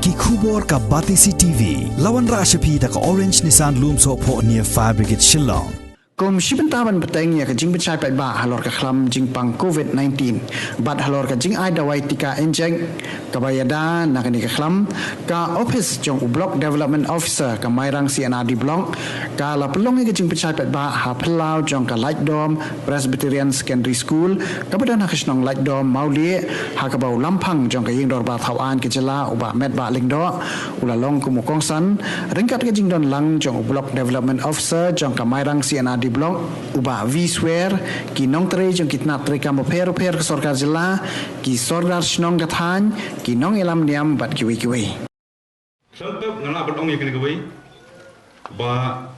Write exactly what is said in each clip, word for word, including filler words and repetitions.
Ki khubor ka Batesi T V. La wanrah sha phi da ka Orange Nissan Lumsohphoh near Fire Brigade Shillong. Kum shi bynta ban bteng ïa ka jingpynshai paidbah halor ka khlam jingpang COVID nineteen bad halor ka jingai dawai tika injek kaba ïada na kane ka khlam, ka ophis jong u Block Development Officer ka Mairang C and R D Block ka la pynlong ïa ka jingpynshai paidbah ha phyllaw jong ka Laitdom Presbyterian Secondary School kaba don ha ka shnong Laitdom Mawlieh, ha kaba u Lamphang jong ka Ïingdorbar Thawaiñ ka jylla u Bah Metbah Lyngdoh u la long kum u kongsan, ryngkat ka jingdon lang jong u Block Development Officer jong ka Mairang C and R D Block u Bah V Swer, ki nongtrei jong ki tnat treikam bapher bapher ka sorkar jylla, ki sordar shnong ka thaiñ, ki nongïalam niam bad kiwei kiwei. Khlem pep nga lah ban ong ïa kane kawei ba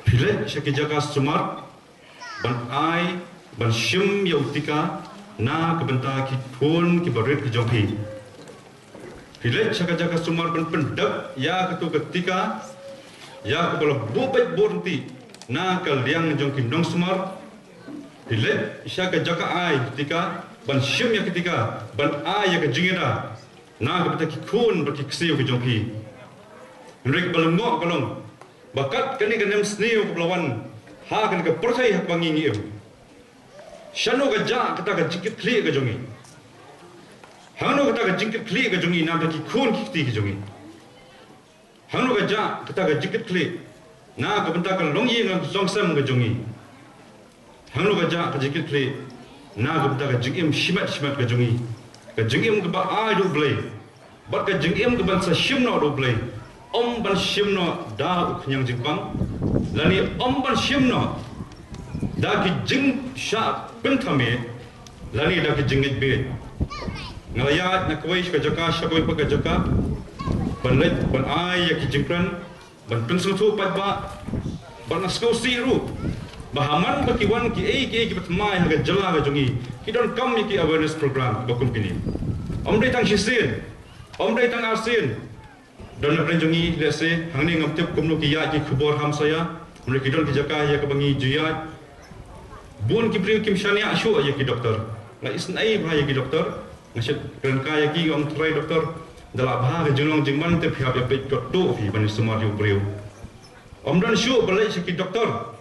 phi leit sha ki jaka sumar ban ai, ban shim ïa u tika na ka bynta ki khun kiba rit ki jong phi. Phi leit sha ka jaka sumar ban pyndep ïa katu ka tika ïa kaba la buh beit buh ryntih na ka liang jong ki nongsumar. Phi leit sha ka jaka ai tika ban shim ïa ka tika ban ai ïa ka jingïada na ka bynta ki khun bad ki ksiew ki jong phi. Hynrei kaba lyngngoh ka long ba kat kane ka nemsniew kaba la wan ha kane ka pyrthei ha kaba ngi ngi im, shano ka jah kata ka jingkitkhlieh ka jong ngi? Hangno kata ka jingkitkhlieh ka jong ngi na ka bynta ki khun ki kti ki jong ngi? Hangno ka jah kata ka jingkitkhlieh na ka bynta ka longïing longsem ka jong ngi? Hangno ka jah ka jingkitkhlieh na ka bynta ka jingim shimet shimet ka jong ngi, ka jingim kaba ai da U Blei bad ka jingim kaban sa shim noh da U Blei, ym ban shim noh da u khñiang jingpang, lane ym ban shim noh da ki jingshah pynthame lane da ki jingngeit beit? Nga la ïaid na kawei ka jaka sha kawei pat ka jaka ban leit ban ai ïa ki jingkren, ban pynsngewthuh paidbah, bad nga sngewsih ruh ba ha man ba ki wan kiei kiei kiba thymmai ha ka jylla ka jong ngi, ki donkam ïa ki awareness program ba kum kine. Ym dei tang shisien, ym dei tang arsien. Don na pdeng jong ngi, let's say, hangne ngam tip kumno ki ïaid ki khubor ha masa ïa, hynrei ki don ki jaka ïa kaba ngi ju ïaid. Bun ki briew kim shaniah shuh ïa ki doktor. Nga isynei bha ïa ki doktor. Nga shait kren kai ïa ki, nga ong, trai doktor, da lah bha ka jinglong jingman te phi hap ïa peit kot to phi ban sumar ïa u briew. Ym don shuh ba leit sha ki doktor.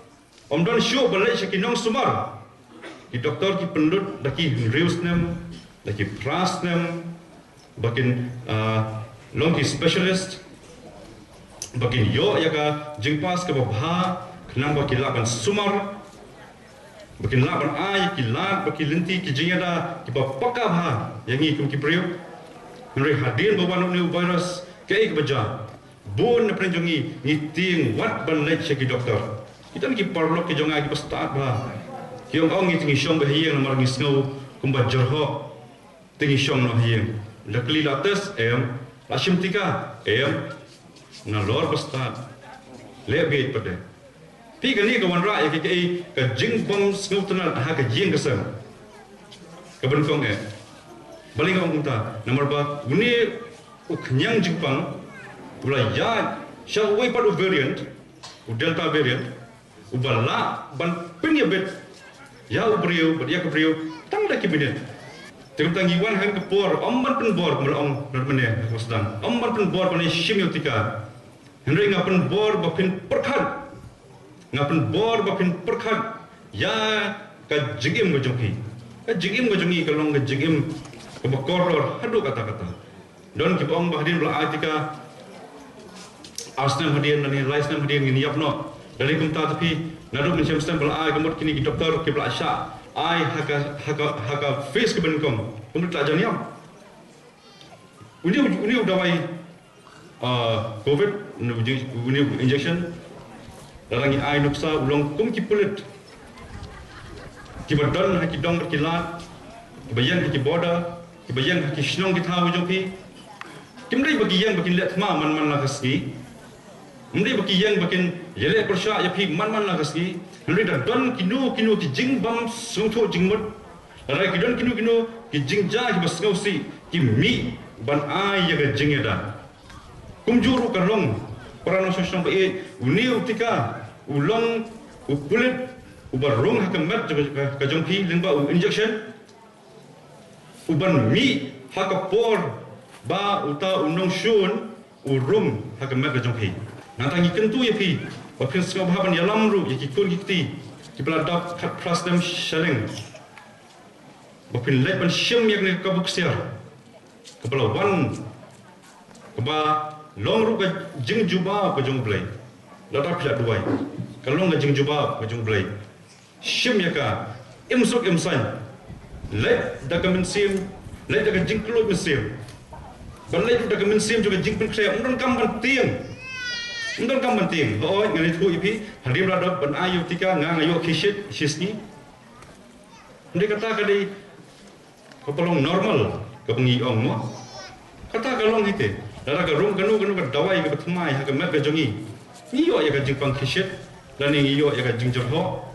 Ym don shuh ba leit sha ki nongsumar. Ki doktor ki pynlut da ki hynriew snem, da ki phra snem, ba kin, ah, long ki specialist, ba kin ïoh ïa ka jingpass kaba bha, khnang ba kin lah ban sumar, ba kin lah ban ai ki lad bad ki lynti ki jingïada kiba paka bha ïa ngi kum ki briew. Hynrei hadien ba wan une u virus, kaei kaba jia? Bun na pdeng jong ngi ngi tieng wat ban leit sha ki doktor. Ki don ki paralok ki jong nga kiba stad bha. Ki ong, ong, ngi te ngi shong beit ha ïing namar ngi sngew kumba jyrhoh. Te ngi shong noh ha ïing. La kylli la test, em. La shim tika, em. Nalor ba stad. Leh beit pat de. Phi, kane ka wanrah ïa ka, ka, ka jingbym sngewtynnat ha ka ïing ka sem. Ka ban kong, eh. Balei nga ong kumta? Namar ba une u khñiang jingpang u la ïaid sha uwei pat u variant, u Delta variant, uba lah ban pynïabit ïa u briew bad ïa ka briew tang da ki minit. Te kumta ngi wan ha kane ka por, ym ban pynbor, kumba la ong na mynne ha ka sdang, ym ban pynbor ban ïashim ïa u tika. Hynrei nga pynbor ba phin pyrkhat, nga pynbor ba phin pyrkhat ïa ka jingim ka jong phi. Ka jingim ka jong ngi ka long ka jingim kaba kordor haduh katta katta. Don kiba ong ba hadien ba la ai tika ar snem hadien, lane lai snem hadien ngin ïap noh. Lane kumta te phi, naduh mynshem snem ba la ai, ka mut kine ki doktor kiba la shah ai ha ka, ha ka, ha ka phase kaba nyngkong, ka mut la jan ïap. Une u, une u dawai, ah, covid, une u jing-, une u injection, lada ngi ai nuksa, u long kum ki pulit kiba don ha ki dong bad ki lad, kiba ïeng ha ki border, kiba ïeng ha ki shnong ki thaw ki jong phi. Kim dei ba ki ïeng ba kin leh thma man man la ka sngi. Kim dei ba ki ïeng ba kin ïaleh pyrshah ïa phi man man la ka sngi. Hynrei da don kino kino ki jingbym sngewthuh jingmut, lada ki don kino kino ki jingjia kiba sngewsih, ki mih ban ai ïa ka jingïada. Kumjuh ruh ka long, para nongshong shnong ba ïeit, une u tika u long u pulit uba rung ha ka met ka, ka, ka jong phi lyngba u injection, uban mih ha ka por Ba uta u nongshun u rung ha ka met ka jong phi. Nangta ngi kyntu ïa phi ba phin sngewbha ban ïalam ruh ïa ki khun ki kti kiba la dap khatphra snem shaleng, ba phin leit ban shim ïa kane ka kabu ksiar kaba la wan, kaba long ruh ka jingjubab ka jong U Blei. Lada phi la duwai, ka long ka jingjubab ka jong U Blei. Shim ïa ka, im suk im saiñ. Leit da ka mynsiem, leit da ka jingkylluid mynsiem. Ban leit da ka mynsiem jong ka jingpynkhreh, ym donkam ban tieng. Ym donkam ban tieng. Hooid, ngan ïathuh ïa phi, hadien ba la dep ban ai ïa u tika, nga nga ïoh khie shit shisngi. Hynrei kata ka dei kaba long normal kaba ngi ong, mo. Kata ka long hi te. Lada ka rung kano kano ka dawai kaba thymmai ha ka met ka jong ngi, ngi ïoh ïa ka jingpang khie shit lane ngi ïoh ïa ka jingjyrhoh.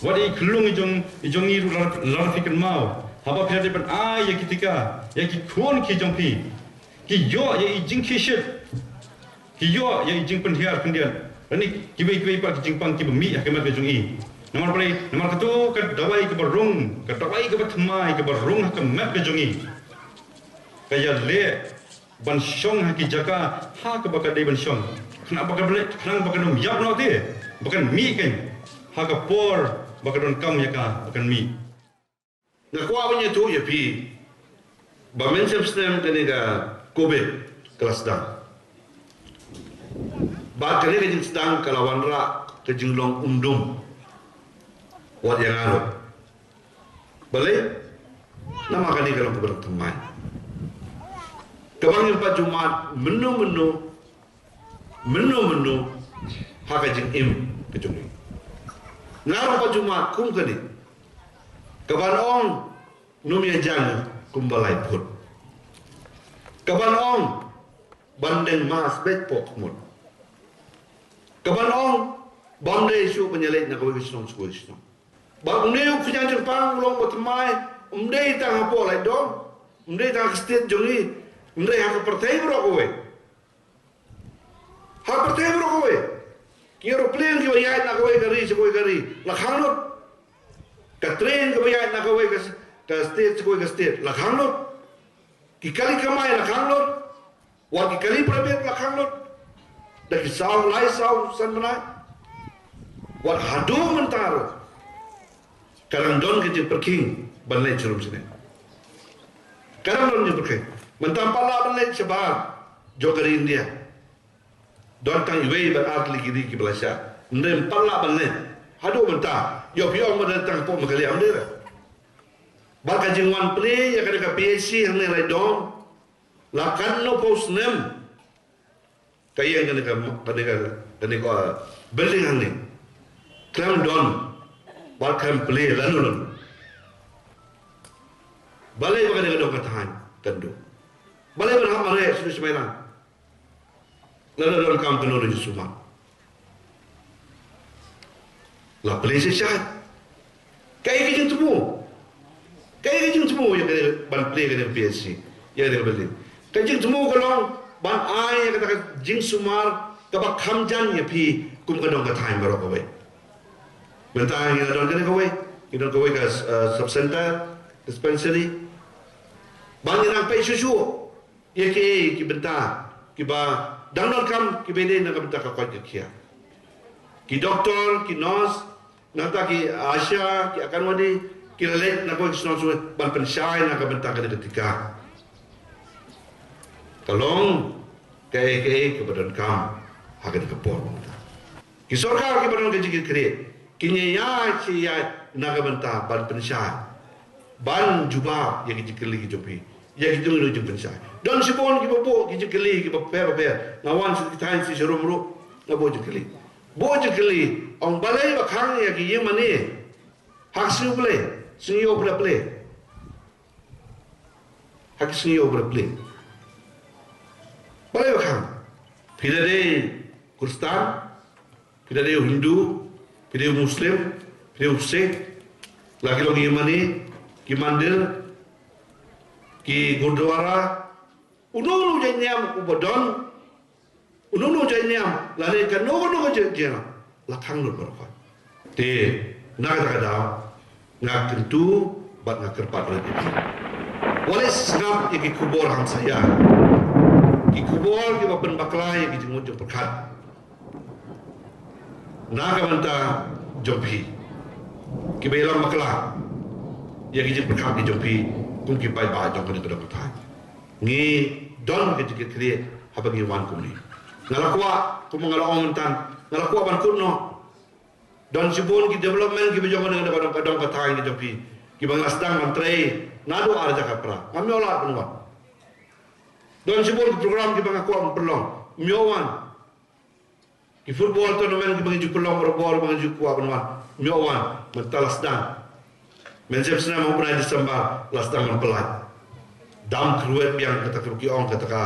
Wat i khyllung i jong, i jong ngi ruh, lada, lada phi kynmaw, haba phi la dep ban ai ïa ki tika ïa ki khun ki jong phi, ki ïoh ïa i jingkhie shit. Ki ïoh ïa i jingpynhiar khyndiat lane kiwei kiwei pat ki jingpang kiba mih ha ka met ka jong i. Namar balei? Namar kato ka dawai kaba rung, ka dawai kaba thymmai kaba rung ha ka met ka jong i, ka ïaleh ban shong ha ki jaka ha kaba ka dei ban shong. Khnang ba ka dei, khnang ba kan ym ïap noh te, ba kan mih kein ha ka por ba ka donkam ïa ka ba kan mih. Nga kwah ban ïathuh ïa phi ba mynshem snem kane ka Covid ka la sdang. Bad kane ka jingsdang ka la wanrah ka jinglong umdum wat ïa nga ruh. Balei? Namar kane ka long kaba dang thymmai. Kaba ngim pat ju mad mynno mynno mynno mynno ha ka jingim ka jong ngi. Nga ruh pat ju mad kum kane, kaban ong nym ïa jan kumba lai phut, kaban ong ban deng mask beit poh khmut, kaban ong bym dei shuh ban ïaleit na kawei ka shnong sha kawei ka shnong. Bad ym dei u khñiang jingpang u long ba thymmai, ym dei tang hapoh Laitdom, ym dei tang ha ka state jong ngi, hynrei ha ka pyrthei baroh kawei. Ha ka pyrthei baroh kawei. Ki aeroplane kiba ïaid na kawei ka ri sha kawei ka ri la khang lut. Ka train kaba ïaid na kawei ka, ka state sha kawei ka state la khang lut. Ki kali kamai la khang lut. Wat ki kali private la khang lut da ki saw, lai saw san bnai. Wat haduh mynta ruh ka dang don ka jingpyrkhing ban leit sharum shane. Ka dang don jingpyrkhing. Mynta ym pat lah ban leit shabar jong ka ri India. Don tang iwei bad ar tylli ki ri kiba la shah. Ym dei, ym pat lah ban leit. Haduh mynta, ïoh phi ong ba don tang hapoh Meghalaya, ym dei re. Bad ka jingwan plie ïa kane ka P H C hangne Laitdom la katno phew snem. Ka ïeng kane ka, kane ka, kane ka building hangne khlem don bad khlem plie lano lano. Balei ba kane ka dong ka thaiñ kan duh? Balei ban hap mareh shuh shuh shuh lang? Lada donkam kano kano jingsumar, la plie shisha. Kaei ka jingthmu? Kaei ka jingthmu ïa kane ban plie kane ka P H C, ïa kane ka building? Ka jingthmu ka long ban ai ïa kata ka jingsumar kaba kham jan ïa phi kum ka dong ka thaiñ baroh kawei. Mynta ngi la don kane kawei, ngi don kawei ka, eh, sub center, dispensary. Ba ngi nang peit shuh shuh ïa kiei ki bynta kiba dang donkam, kiba dei na ka bynta ka koit ka khiah. Ki doktor, ki nurse, nangta ki ASHA, ki Anganwadi, ki la leit na kawei ka shnong shnong ban pynshai na ka bynta kane ka tika. Ka long kaei kaei kaba donkam ha kane ka por mynta. Ki sorkar kiba don ka jingkitkhlieh kin ïaid shi ïaid na ka bynta ban pynshai, ban jubab ïa ki jingkylli ki jong phi, ïa ki jong, jingpynshai. Don shibun kiba buh ki jingkylli kiba pher bapher. Nga wan sha ki thaiñ shi sharum ruh nga buh jingkylli. Buh jingkylli, ong balei ba khang ïa ki ïing mane ha ka sngi U Blei, sngi ïoh phi la plie? Ha ka sngi ïoh phi la plie? Balei ba khang? Phi la dei Khristan, phi la dei u Hindu, phi dei u Muslim, phi dei u Sikh, la ki long ki ïing mane, ki mandir, ki gurdwara, uno uno u jait niam uba don, uno uno u jait niam lane kano kano ka jait niam la khang lut baroh. Te na kata ka daw nga kyntu bad nga kyrpad ïa phi. Wat leh sngap ïa ki khubor hamsaïa, ki khubor kiba pynbakla ïa ki jingmut jingpyrkhat na ka bynta jong phi, kiba ïalam bakla ïa ki jingpyrkhat ki jong phi kum ki paidbah jong kane ka dong ka thaiñ. Ngi don ka jingkitkhlieh haba ngi wan kumne. Nga la kwah, kum nga la ong mynta, nga la kwah ban kut noh. Don shibun ki development kiba jong ka dong ka dong ka thaiñ ki jong phi, kiba nga la sdang ban trei naduh ar hajar khatphra. Ngam ïoh lad ban wan. Don shibun ki program kiba nga kwah ban pynlong, ym ïoh wan. Ki football tournament kiba ngi ju pynlong barabor, ba ngi ju kwah ban wan, ym ïoh wan. Mynta la sdang. Mynshem snem, hynriew December la sdang ban pynlait. Dam kyrwet biang kata ka, ki ong, kata ka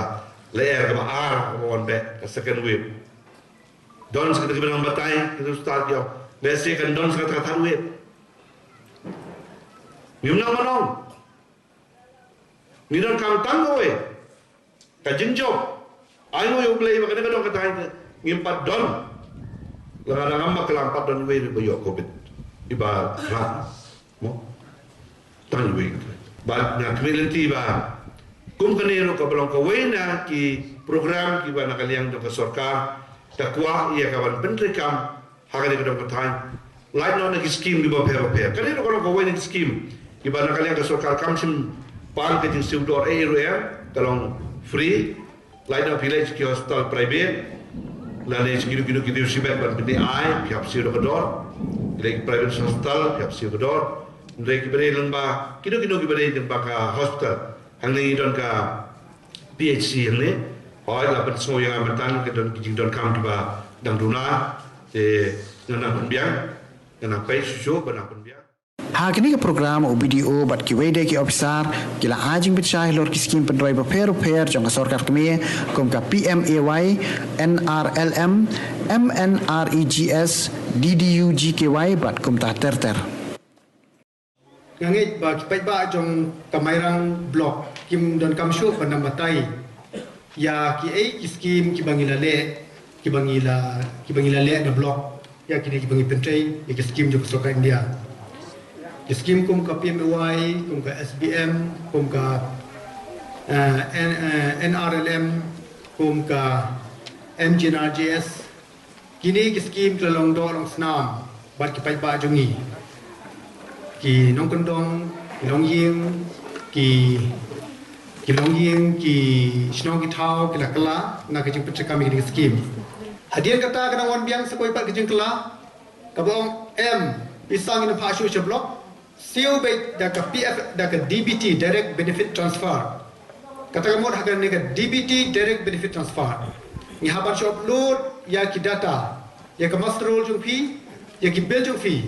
lyer kaba ar kaba wan beh, ka second wave. Don sa kata kiba nang batai, kita start ki ong, lehse kan don sa kata ka third wave. Ngim nang ban ong. Ngi donkam tang kawei ka jingjop. Ai nguh ïa U Blei ba kane ka dong ka thaiñ te ngim pat don. Lada ngam bakla, ngam pat don iwei ruh ba ïoh covid. Iba rat mo. Tang iwei. Bad nga khmih lynti ba kum kane ruh kaba long kawei na ki program kiba na ka liang jong ka sorkar ka kwah ïa ka ban pyntreikam ha kane ka dong ka thaiñ. Lait noh na ki skim kiba pher ba pher. Kane ruh ka long kawei na ki skim kiba na ka liang ka sorkar kam shim pan ka jingsiew dor ei ruh em, ka long free. Lait noh, phi leit sha ki hospital private lane sha kino kino ki dei sibet ban pyni ai, phi hap siew da ka dor. Phi leit private hospital, phi hap siew da ka dor. Hynrei kiba dei lyngba kino kino kiba dei lyngba ka hospital, hangne ngi don ka P H C hangne. Hooid, la pynsngew ïa nga mynta ka don ki jingdonkam kiba dang duna. Te ngan nang pynbiang, ngan nang peit shuh shuh ba nang pynbiang. Ha kane ka program, u B D O bad kiwei de ki officer ki la ai jingpynshai halor ki skim pynroi bapher bapher jong ka sorkar kmie, kum ka P M A Y, N R L M, M N R E G S, D D U G K Y bad kumta ter ter. Nga ngeit ba ki paidbah jong ka Mairang Block kim donkam shuh ban nang batai ïa kiei ki skim kiba ngi la leh, kiba ngi la, kiba ngi la leh na block, ïa kine kiba ngi pyntrei ïa ki skim jong ka sorkar India. Ki skim kum ka P M A Y, kum ka S B M, kum ka, eh, N-, eh, N R L M, kum ka M G N R G S, kine ki skim ki la long doh long snam bad ki paidbah jong ngi. Ki nongkyndong, ki longïing, ki, ki longïing, ki shnong ki thaw ki la kylla na ka jingpyntrei kam ïa kine ki skim. Hadien kata ka dang wan biang sa kawei pat ka jingkylla kaba ong em, pisa ngin ym phah shuh sha block, siew beit da ka P F, da ka D B T, Direct Benefit Transfer. Kata ka mut ha kane ka D B T, Direct Benefit Transfer, ngi hap ban shu upload ïa ki data, ïa ka muster roll jong phi, ïa ki bill jong phi,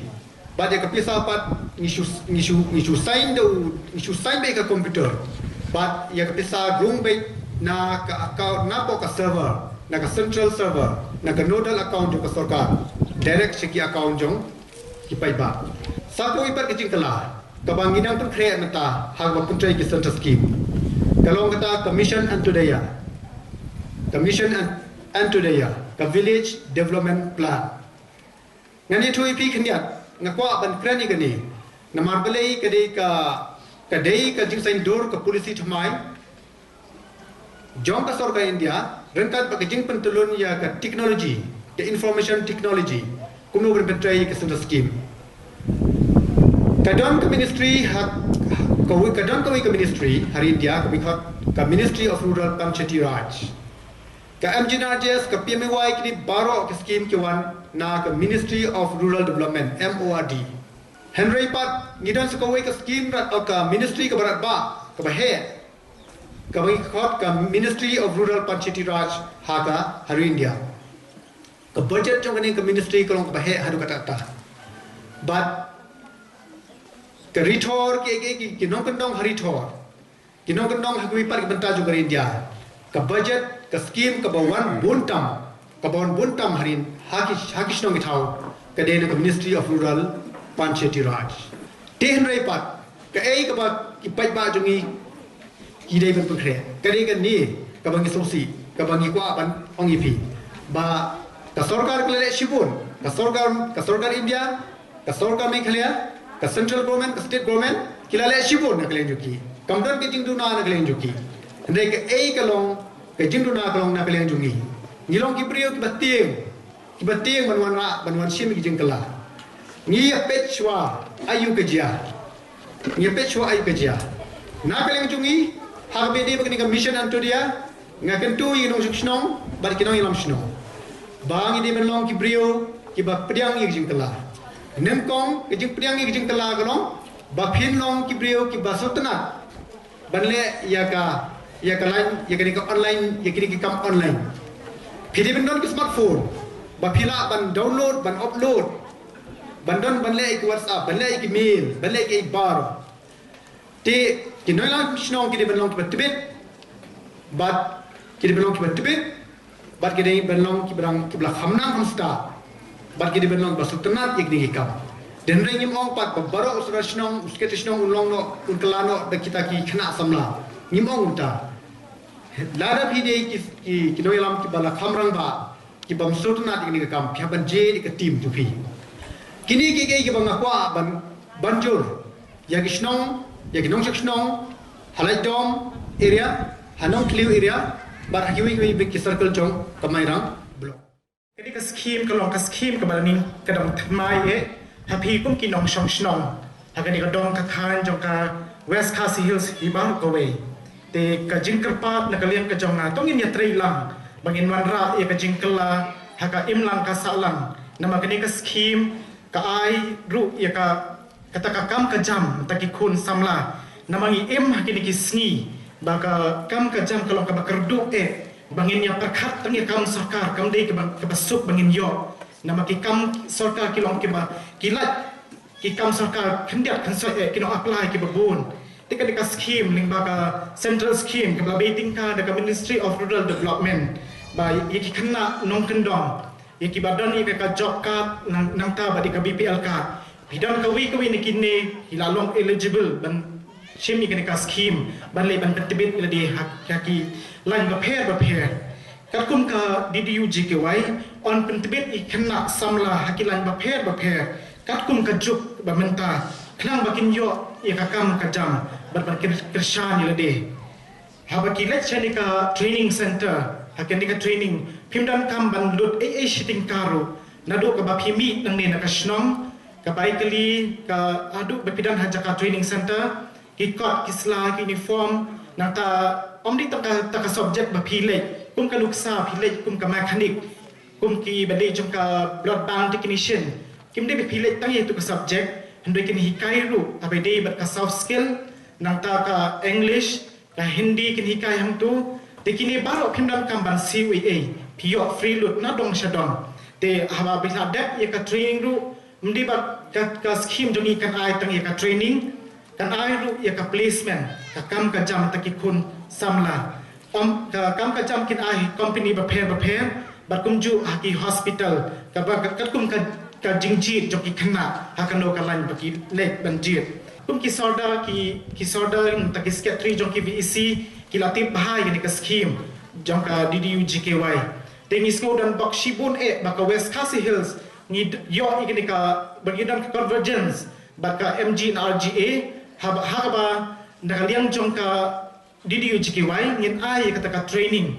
bad ïa ka pisa pat ngi shu, ngi shu, ngi shu sign da u, ngi shu sign beit ha ka computer. Bad ïa ka pisa rung beit na ka account, napoh ka server, na ka central server, na ka nodal account jong ka sorkar, direct sha ki account jong ki paidbah. Sa kawei pat ka jingkylla kaba ngi nang pynkhreh mynta ha kaba pyntrei ki central scheme, ka long kata ka Mission Antyodaya. Ka Mission An-, Antyodaya, ka Village Development Plan. Ngan ïathuh ïa phi khyndiat, nga kwah ban kren ïa kane namar balei ka dei ka, ka dei ka jingsaiñdur, ka policy thymmai jong ka sorkar India ryngkat bad ka jingpyntyllun ïa ka technology, ka information technology, kumno ban pyntrei ïa ka central scheme. Ka don ka ministry ha, kawei, ka don kawei ka ministry ha ri India, ka dei ka Ministry of Rural Panchayati Raj. Ka M G N R G S, ka P M A Y, kine baroh ki scheme ki wan na ka Ministry of Rural Development, M O R D. Hynrei pat ngi don sa kawei ka scheme rat, ka ministry kaba rat ba, kaba heh, kaba ngi khot ka Ministry of Rural Panchayati Raj ha ka, ha ri India. Ka budget jong kane ka ministry ka long kaba heh haduh katta katta. Bad ka ri Thor, ki, ki, ki, ki nongkyndong ha ri Thor, ki nongkyndong ha kiwei pat ki bynta jong ka ri India, ka budget, ka scheme kaba wan bun tam, kaba wan bun tam ha ri, ha ki, ha ki shnong ki thaw, ka dei na ka Ministry of Rural Panchayati Raj. Te hynrei pat, kaei kaba ki paidbah jong ngi ki dei ban pynkhreh, ka dei kane kaba ngi sngewsih, kaba ngi kwah ban ong ïa phi ba ka sorkar ka la leh shibun, ka sorkar, ka sorkar India, ka sorkar Meghalaya, ka central government, ka state government, ki la leh shibun na ka liang jong ki. Kam don ka jingduna na ka liang jong ki. Hynrei kaei ka long, ka jingduna ka long na ka liang jong ngi. Ngi long ki briew kiba tieng, kiba tieng ban wanrah, ban wan shim ki jingkylla. Ngi ïa peit shuwa aïu ka jia. Ngi ïa peit shuwa aïu ka jia. Na ka liang jong ngi, ha kaba ïadei bad kane ka Mission Antyodaya, nga kyntu ïa ki nongshong shnong bad ki nongïalam shnong ba ngi dei ban long ki briew kiba pdiang ïa ki jingkylla. Nyngkong, ka jingpdiang ïa ki jingkylla ka long ba phin long ki briew kiba sngewtynnat ban leh ïa ka, ïa ka line, ïa kane ka online, ïa kine ki kam online. Phi dei ban don ka smartphone ba phi lah ban download, ban upload, ban don, ban leh ïa ki WhatsApp, ban leh ïa ki mail, ban leh ïa ki bar. Te ki nongïalam shnong ki dei ban long kiba tbit, bad ki dei ban long kiba tbit, bad ki dei ban long kiba dang, kiba la kham nang kham stad, bad ki dei ban long ba sngewtynnat ïa kine ki kam. Te hynrei ngim ong pat ba baroh u sordar shnong, u secretary shnong un long noh, un kylla noh da kita ki khynnah samla. Ngim ong kumta. Lada phi dei ki, ki, ki nongïalam kiba la kham rangbah, ki bym sngewtynnat ïa kane ka kam, phi hap ban jied ïa ka team jong phi. Kine kiei kiei kiba nga kwah ban, ban jur ïa ki shnong, ïa ki nongshong shnong ha Laitdom area, ha Nongthliew area, bad ha kiwei kiwei ki circle jong ka Mairang block. Kane ka scheme ka long ka scheme kaba nyngkong, ka dang thymmai eh ha phi kum ki nongshong shnong ha kane ka dong ka thaiñ jong ka West Khasi Hills hi baroh kawei. Te ka jingkyrpad na ka liang ka jong nga, to ngin ïatrei lang ba ngin wanrah ïa ka jingkylla ha ka imlang ka sahlang. Namar kane ka scheme ka ai ruh ïa ka, kata ka kam ka jam mynta ki khun samla. Namar ngi im ha kine ki sngi ba ka kam ka jam ka long kaba kyrduh eh, ba ngin ïa pyrkhat tang ïa kam sorkar, kam dei kaba, kaba suk ba ngin ïoh. Namar ki kam sorkar ki long kiba, ki lait ki kam sorkar khyndiat khynsoit eh, ki nong apply kiba bun. Te kane ka scheme lyngba ka central scheme kaba la bei tyngka da ka Ministry of Rural Development ba ïa ki khynnah nongkyndong, ïa kiba don ïa ka job card nang, nangta bad ïa ka B P L card. Phi don kawei kawei na kine, phi la long eligible ban shim ïa kane ka scheme, ban leit ban pyntbit ïa lade ha, ha ki line bapher bapher. Katkum ka D D U G K Y, yn pyntbit ïa ki khynnah samla ha ki line bapher bapher katkum ka juk ba mynta, khnang ba kin ïoh ïa ka kam ka jam bad ban kyr-, kyrshan ïa lade. Haba ki leit sha kane ka training center, ha kane ka training, phim donkam ban lut ei ei shi tyngka ruh. Naduh kaba phi mih nangne na ka shnong, ka bai kali, ka haduh ba phi don ha jaka training center, ki kot, ki sla, ki uniform, nangta ym dei tang ka, tang ka subject ba phi leit, kum ka nuksa phi leit kum ka mechanic, kum kiba dei jong ka blood bank technician. Kim dei ba phi leit tang ïa tu ka subject, hynrei kin hikai ruh haba dei bad ka soft skill, nangta ka English, ka Hindi kin hikai hangtu. Te kine baroh phim donkam ban siew ei ei, phi ïoh free lut na dong sha dong. Te haba phi la dep ïa ka training ruh, ym dei ba ka, ka scheme jong ngi kan ai tang ïa ka training, kan ai ruh ïa ka placement, ka kam ka jam tang ki khun samla. Ym, ka kam ka jam kin ai company bapher bapher, bad kumjuh ha ki hospital, kaba, ka, katkum ka, ka jingjied jong ki khynnah ha kano ka line ba ki leit ban jied. Kum ki sordar, ki, ki sordar nangta ki secretary jong ki V E C, ki la tip bha ïa kane ka scheme jong ka D D U G K Y. Te ngi sngew don bok shibun eh ba ka West Khasi Hills ngi d-, ïoh ïa kane ka, ba ngi don ka convergence bad ka M G N R G A, ha, ha kaba na ka liang jong ka D D U G K Y ngin ai ïa kata ka training,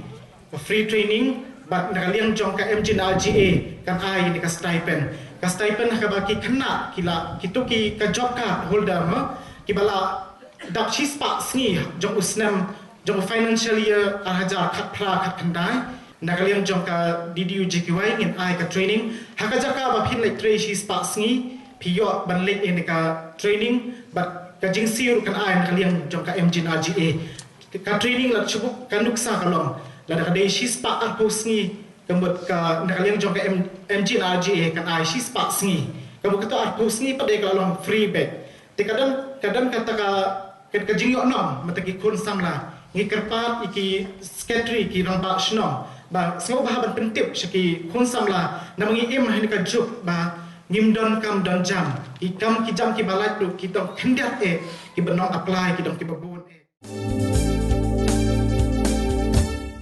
ka free training, bad na ka liang jong ka M G N R G A kan ai ïa ka stipend. Ka stipend ha kaba ki khynnah, ki la, kito ki ka job card holder mo, kiba la dap shispah sngi jong u snem, jong u financial year ar hajar khatphra khatkhyndai, na ka liang jong ka D D U G K Y ngin ai ka training. Ha ka jaka ba phin leit trei shispah sngi, phi ïoh ban leit ïa kane ka training, bad ka jingsiew ruh kan ai na ka liang jong ka M G N R G A. Ka training la shu buh ka nuksa ka long, lada ka dei shispah arphew sngi, ka mut ka na ka liang jong ka M-, M G N R G A kan ai shispah sngi. Ka mut kata arphew sngi pat de ka la long free beit. Te ka don, ka don kata ka, ka, ka jingïoh nong mynta ki khun samla. Ngi kyrpad ïa ki secretary, ki rangbah shnong, ba sngewbha ban pyntip sha ki khun samla, namar ngi im ha kane ka juk ba ngim don kam don jam. Ki kam ki jam kiba lait ruh ki don khyndiat eh, kiba nang apply ki don kiba bun.